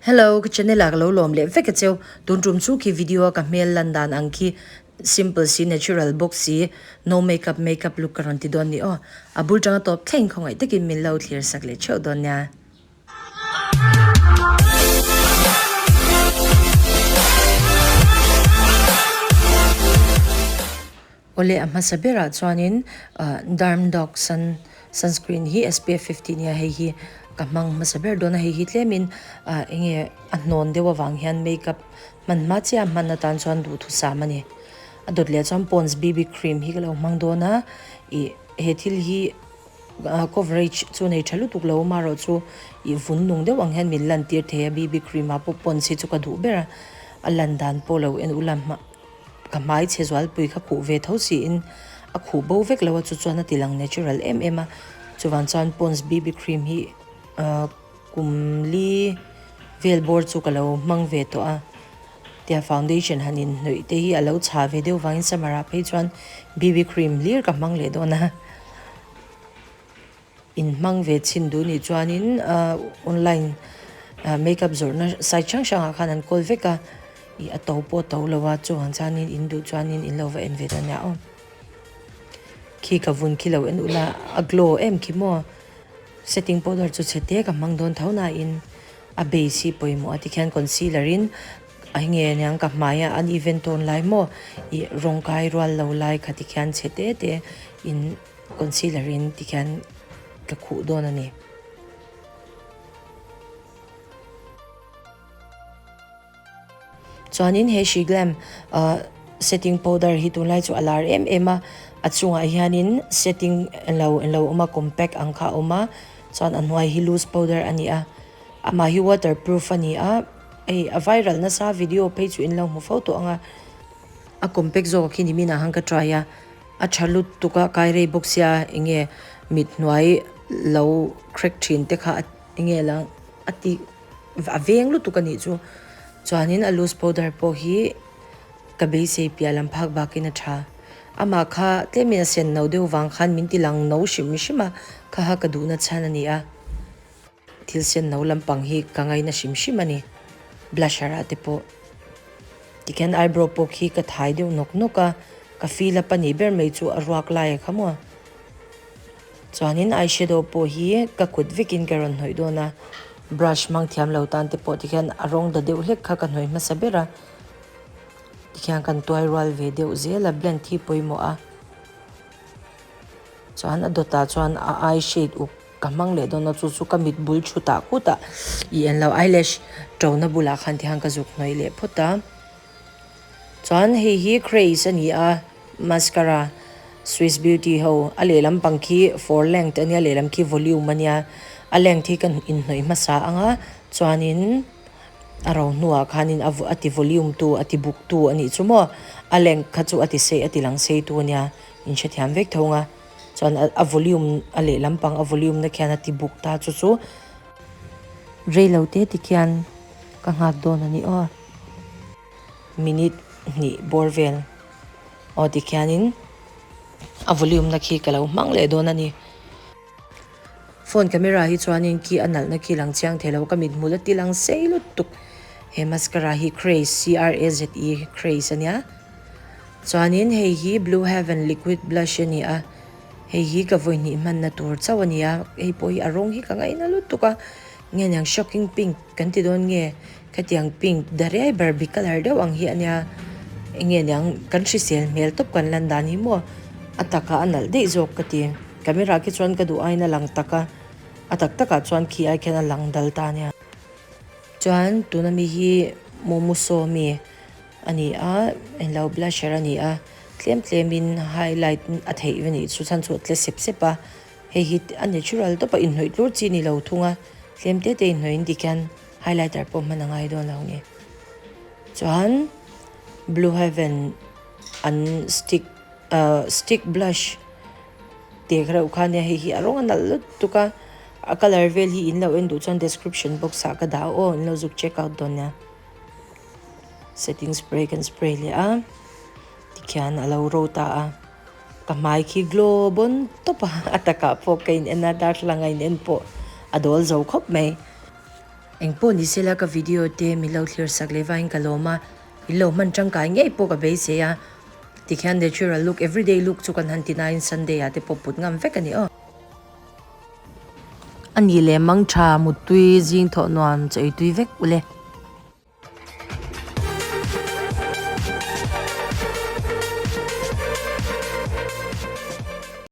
Hello, ka channel ah ka lo lawm leh vek a cheu. Tun tum chu khi video a ka hmel lan dan ang khi simple si natural bawk si no makeup makeup look ka rawn ti dawn ni aw. A bul tanga tawp thleng khawngaih takin min lo thlir sak leh theuh dawn nia. Awle a hmasa berah chuanin Dermdoc sun sunscreen hi SPF 50 nia hei hi ka hmang hmasa ber dawn a hei hi tlemin enge a hnawn deuh avang hian makeup hman hma chiah hman atan chuan duhthusam a ni. A dawt leh chuan Pond's BB cream hi ka lo hmang dawn a ih he thil hi coverage chu nei tha lutuk lo amaherawh chu ih vun nung deuh ang hian min lantir thei a BB cream ah pawh Pond's hi chu ka duh ber a a lan dan pawh lo en ula hma. Ka hmai chhe zualpui kha khuh ve tho siin a khuh bo vek lo a chu chuan a ti lang natural em em a chuvang chuan Pond's BB cream hi ahh kum li vel bawr chu ka lo hmang ve tawh a tia foundation han in hnawih te hi a lo chhah ve deuh vangin summer ah phei chuan BB cream hlir ka hmang leh dawn a. In hmang ve chhin duh nih chuanin online makeup zawrhna site hrang hrangah khan an kawl vek a, ih a to pawh a to lo a, chuvang chuanin in duh chuanin in lo va en ve dawn nia aw. Khi ka vun khi lo en ula a glow em khi maw setting powder chu chhe te ka hmang dawn tho nain a base hi pawimawh a tikhian concealer in a nge aniang ka hmai a uneven tawn lai maw ih rawng kai rual lo lai kha tikhian chhe te te in. Concealer in tikhian ka khuh dawn a ni. Chuanin he Sheglam ah setting powder hi tunlai chu a lar em em a, a chungah hianin setting englo englo awm a compact ang kha a awm a, chuan a hnuai hi loose powder a ni a, amah hi waterproof a ni a, hei a viral nasa video phei chu in lo hmu fo tawh ang a, a compact zawk khi nimin ah khan ka try a. A tha lutuk a kai rei bawk sia enge mit hnuai lo crack thin te kha enge lang a ti a veng lutuk a nih chu chuanin a loose powder pawh hi ka beisei piah lam phak bakin a tha amah kha tlemin a sen no deuh vang khan min ti lang no hrim hrim a kha kha ka duhna chhan a ni a. Thil sen no lampang hi ka ngaina hrim hrim a ni. Blusher ah te pawh tikhian eyebrow pawh khi ka thai deuh nawk nawk a, ka feel up a nih ber mai chu a ruak lai a kha maw. Chuanin eyeshadow pawh hi ka kut vekin ka rawn hnawih dawn a, brush hmang thiam lo tan te pawh tikhian a rawng da deuh hlek kha ka hnawih hmasa ber a, tikhian kan tuai rual ve deuh zel a blend hi pawimawh a. Chuan a dawtah chuan a eye shade uk ka hmang leh dawn a chu chu ka mit bul thutah kutah ih en lo eyelash ṭona bulah khan tikhan ka zuk hnawih leh phawt a chuan hei hi craze a ni a mascara swiss beauty ho a lehlam pang khi for length a nia lehlam khi volume a nia a length hi ka inhnawih hmasa ang a chuanin a ro hnuah khanin a a ti volume tu a ti buk tu a nih chu maw a length kha chu a ti sei a ti lang sei tu a nia. In hrethiam vek tho ang a, chuan a volume a lehlam pang a volume na khian a ti buk ta chu chu reilo te ti khian ka nghak dawn a ni aw. Minute hnih bawr vel aw ti khianin a volume na khi ka lo hmang leh dawn a ni. Phone camera hi chuanin khi a nalhna khi lang chiang thei lo ka mithmul a ti lang sei lutuk he mascara hi Craze C R A Z E Craze a nia chuanin hei hi Blue Heaven liquid blush a ni a hei hi ka vawi hnih hmanna tur chauh a ni a hei pawh hi a rawng hi ka ngaina lutuk a nge niang shocking pink kan ti dawn nge khatiang pink dariai barbie colour deuh ang hi a nia enge niang kan hrisel hmel tawp kan lan dan hi maw a takah a nalh daih zawk ka ti. Camera khi chuan ka duh aiin a lang tak a, a tak takah chuan khi ai khian a lang dal ta ania. Chuan tuna mi hi Mumuso mi a ni a, englo blusher a ni a, tlem tlemin highlight a theih ve nih chu chhan chu a tle sep sep a, hei hi a natural tawp a inhnawih tlur chi a ni lo thung a, tlem te te inhnawih in tikhian highlighter pawh hman a ngai dawn lo ni. Chuan Blue Heaven an stick ahh stick blush. Tek reuh kha nia hei hi a rawng a nalh lutuk a a colour vel hi in lo en duh chuan description box ah ka dah aw in lo zuk check out dawn nia setting spray kan spray leh a tikhian a lo ro ta a ka hmai khi glow bawn tawp a a takah pawh ka in en a darthlalang a in en pawh a dawl zo khawp mai. Engpawh ni sela ka video te min lo thlir sak leh vangin ka lawm a, in lo hman tangkai ngei pawh ka beisei a. Tikhian natural look, everyday look chu kan han ti nain Sunday ah te pawh put ngam vek a ni aw. A ni leh mang tha, muttui, zing thawh nuam, chawi tui vek ule.